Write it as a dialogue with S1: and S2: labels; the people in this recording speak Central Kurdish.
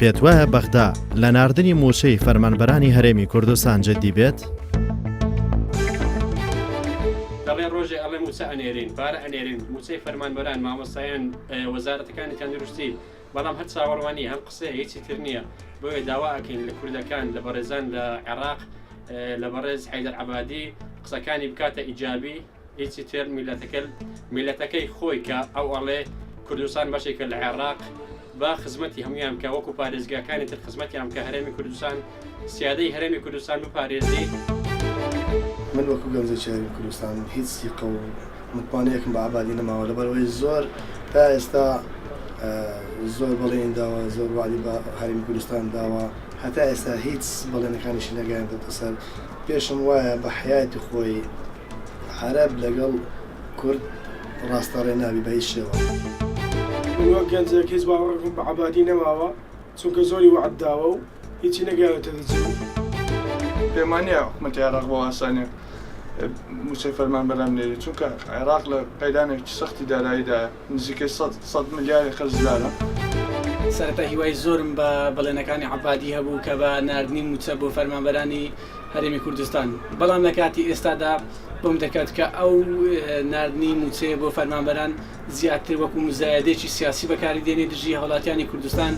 S1: پێتوایە بەغدا لە ناردنی مووچەی فەرمانبەرانی هەرێمی کوردستان جددی بێت؟
S2: دەڵێ ڕۆژێ ئەڵێ مووچە ئەنێرین، پارە ئەنێرین، مووچەی فەرمانبەران، مامۆستایان، وەزارەتەکانی تەندروستی، بەڵام هەر چاوەڕوانی هەم قسەیە هیچی تر نییە، بۆیە داوا ئەکەین لە کوردەکان، لە بەڕێزان لە عێراق، لە بەڕێز حەیدەر عەبادی قسەکانی بکاتە ئیجابی، هیچی تر میلەتەکە میلەتەکەی خۆی کە ئەو ئەڵێ کوردستان بەشێکە لە عێراق با خزمەتی هەمویان بکە وەکو پارێزگاکانی تر خزمەتیان بکە هەرێمی کوردستان سیادەی هەرێمی کوردستان بپارێزی.
S3: من وەکو گەنجێکی هەرێمی کوردستان هیچ سیقە و متمانەیەکم بە عەبادی نەماوە لەبەرئەوەی زۆر تا ئێستا زۆر بەڵێنی داوە زۆر وەعدی بە هەرێمی کوردستان داوە هەتا ئێستا هیچ بەڵێنەکانیشی نەگەیاندۆتە سەر پێشم وایە بە حەیاتی خۆی عەرەب لەگەڵ کورد ڕاستەڕێ نابی بە هیچ شێوە.
S4: من وەک گەنجێک هیچ باوەڕێکم بە عەبادی نەماوە چونکە زۆری وەعد داوە و هیچی نەگەیاندۆتە جێ.
S5: پێم وانیە حکومەتی عێراق بەو ئاسانیە موچەی فەرمانبەران بنێرێت چونکە عێراق لە قەیرانێکی سەختی داراییدایە نزیکەی سەد ملیاری قەرزدارە.
S6: سەرەتا هیوای زۆرم بە بەڵێنەکانی عەبادی هەبوو کە بە ناردنی موچە بۆ فەرمانبەرانی هەرێمی کوردستان، بەڵام لە کاتی ئێستادا بۆم دەرکەوت کە ئەو ناردنی مووچەیە بۆ فەرمانبەران زیاتر وەکو مزایەدەیەکی سیاسی بەکاری دێنێ دژی هاوڵاتیانی کوردستان.